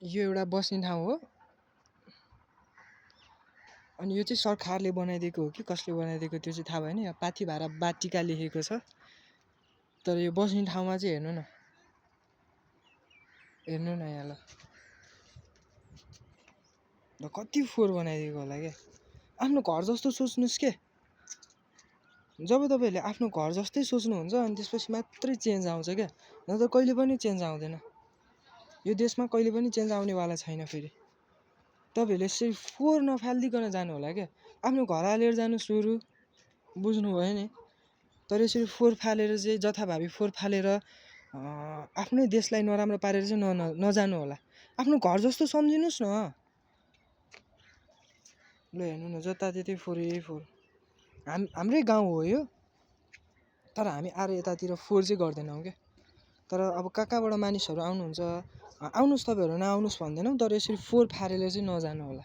यो एउटा बस्ने ठाउँ हो अनि यो चाहिँ सरकारले बनाइदिएको हो कि कसले बनाइदिएको त्यो चाहिँ थाहा भएन। यहाँ पाथिभारा बाटिका लेखेको छ तर यो बस्ने ठाउँमा चाहिँ हेर्नु न यहाँ ल कति फोहोर बनाइदिएको होला क्या। आफ्नो घर जस्तो सोच्नुहोस् के। जब तपाईँहरूले आफ्नो घर जस्तै सोच्नुहुन्छ अनि त्यसपछि मात्रै चेन्ज आउँछ क्या, नत्र कहिले पनि चेन्ज आउँदैन। यो देशमा कहिले पनि चेन्ज आउनेवाला छैन। फेरि तपाईँहरूले यसरी फोहोर नफालिदिकन जानु होला क्या। आफ्नो घर हालेर जानु सुरु बुझ्नुभयो नि। तर यसरी फोहोर फालेर चाहिँ जथाभावी फोहोर फालेर आफ्नै देशलाई नराम्रो पारेर चाहिँ नजानु होला। आफ्नो घर जस्तो सम्झिनुहोस् न। ल हेर्नु न जताततै फोहोरै फोहोर। हाम्रै गाउँ हो यो तर हामी आएर यतातिर फोहोर चाहिँ गर्दैनौँ क्या। तर अब कहाँबाट मानिसहरू आउनुहुन्छ, आउनुहोस्, तपाईँहरू नआउनुहोस् भन्दैनौँ तर यसरी फोहोर फालेर चाहिँ नजानु होला।